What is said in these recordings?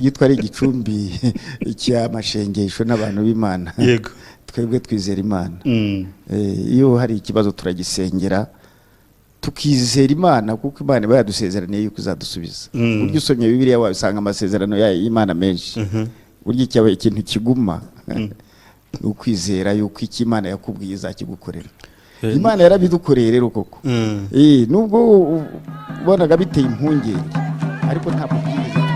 Gitwe ari igicumbi cy'amashengesho n'abantu b'Imana. Twebwe twizera Imana. Iyo hari ikibazo turagisengera, tukizera Imana, kuko Imana iba yadusezeraniye yuko izadusubiza. Burya usomye Bibiliya wasanga amasezerano yayo y'Imana menshi. Burya icyaba ikintu kiguma ni ukwizera yuko icyo Imana yakubwiye izakigukorera. Imana yarabidukoreye rero koko. Nubwo ubonaga biteye impungenge, ariko ntabwo byigeze tugira.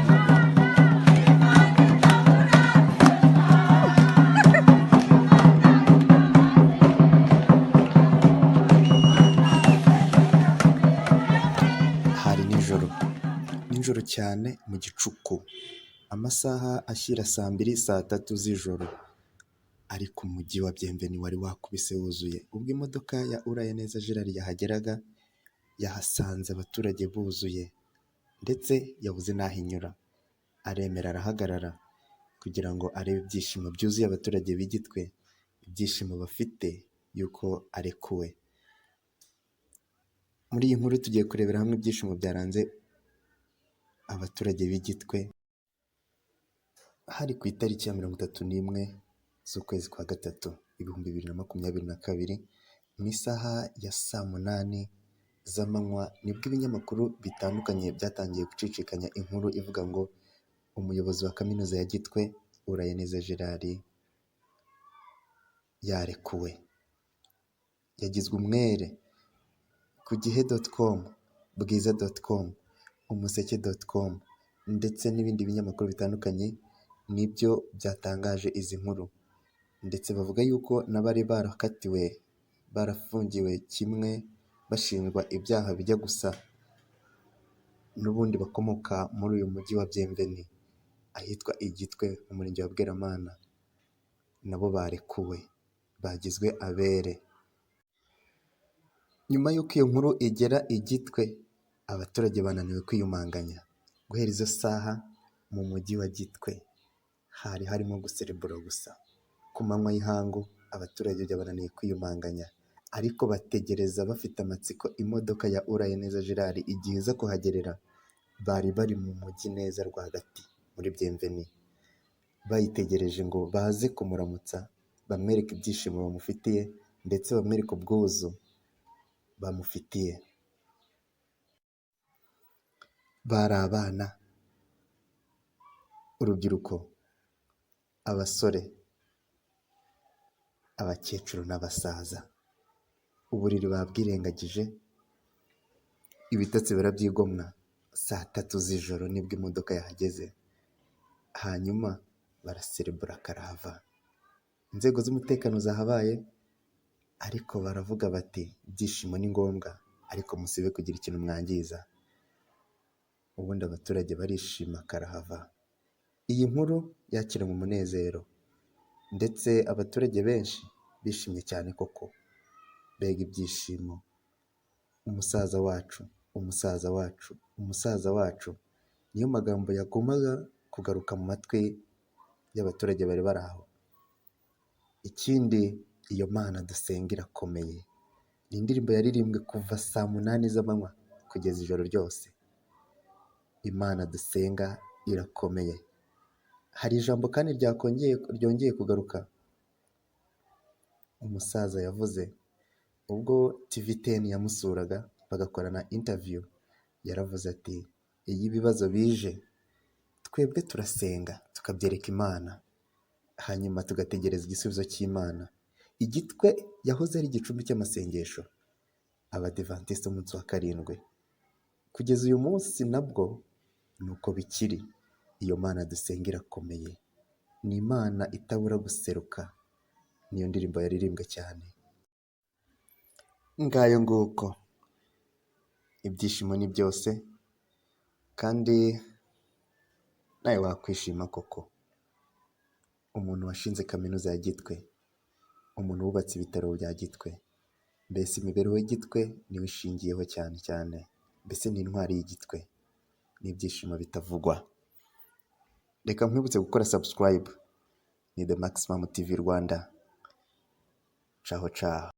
Hari nijoro, nijoro cyane, mu gicuku, amasaha ashyira saa 2, saa 3 z'ijoro, ariko umujyi wa Bienvenue wari wakubise wuzuye. Ubwo imodoka ya Urayeneza Gerard yahageraga, yahasanze abaturage buzuye, ndetse yabuze n'aho inyura, aremera arahagarara kugira ngo arebe ibyishimo byuzuye abaturage b'i Gitwe, ibyishimo bafite yuko arekuwe. Muri iyi nkuru tugiye kurebera hamwe ibyishimo byaranze abaturage b'i Gitwe. Hari ku itariki ya 31 z'ukwezi kwa gatatu 2022, mu isaha ya saa 8 z'amanywa, nibwo ibinyamakuru bitandukanye byatangiye gucicikanya inkuru ivuga ngo umuyobozi wa kaminuza ya Gitwe, Urayeneza Gerard, yarekuwe, yagizwe umwere. Ku gihe.com, bwiza.com, umuseke.com ndetse n'ibindi binyamakuru bitandukanye nibyo byatangaje izi nkuru, ndetse bavuga yuko n'abari barakatiwe, barafungiwe kimwe, bashinjwa ibyaha bijya gusa, n'ubundi bakomoka muri uyu mujyi wa Bienvenue, ahitwa i Gitwe mu murenge wa Bweramana, nabo barekuwe, bagizwe abere. Nyuma y'uko iyo nkuru igera i Gitwe, abaturage bananiwe kwiyumanganya. Guhera izo saha mu mujyi wa Gitwe hari harimo guserebura gusa. Ku manywa y'ihangu abaturage byabananiye kwiyumanganya, ariko bategereza bafite amatsiko imodoka ya Urayeneza Gerard igihe iza kuhagerera. Bari bari mu mujyi neza rwagati muri Bienvenue, bayitegereje ngo baze kumuramutsa, bamwereke ibyishimo bamufitiye, ndetse bamwereke ubwuzu bamufitiye. Bari abana, urubyiruko, abasore, abakecuru n'abasaza. Uburiri babwirengagije, ibitotsi barabyigomwa. Saa 3 z'ijoro nibwo imodoka yahageze, hanyuma baraserebura karahava. Inzego z'umutekano zahabaye, ariko baravuga bati: "Ibyishimo ni ngombwa, ariko musibe kugira ikintu mwangiza." Ubundi abaturage barishima karahava. Iyi nkuru yakiranywe umunezero, ndetse abaturage benshi bishimye cyane koko. Mbega ibyishimo! "Umusaza wacu, umusaza wacu, umusaza wacu", niyo magambo yagumaga kugaruka mu matwi y'abaturage bari bari aho. Ikindi, "Iyo Mana dusenga irakomeye" ni indirimbo yaririmbwe kuva saa 8 z'amanywa kugeza ijoro ryose. Imana dusenga irakomeye. Hari ijambo kandi ryakongeye ryongeye kugaruka umusaza yavuze ubwo TV 10 yamusuraga bagakorana interview. Yaravuze ati: "Iyo ibibazo bije, twebwe turasenga tukabyereka Imana, hanyuma tugategereza igisubizo cy'Imana." Igitwe yahoze ari igicumbi cy'amasengesho Abadivantisite umunsi wa karindwi. Kugeza uyu munsi nabwo ni uko bikiri. Iyo Mana dusenga irakomeye, ni Imana itabura guseruka. Niyo ndirimbo yaririmbwe cyane. Ngayo nguko, ibyishimo ni byose, kandi nawe wakwishima koko. Umuntu washinze kaminuza ya Gitwe, umuntu wubatse ibitaro bya Gitwe, mbese imibereho y'Igitwe niwe ishingiyeho cyane cyane, mbese ni intwari y'Igitwe, n'ibyishimo bitavugwa. Reka nkwibutse gukora subscribe. Ni The Maximum TV Rwanda. Caho caho.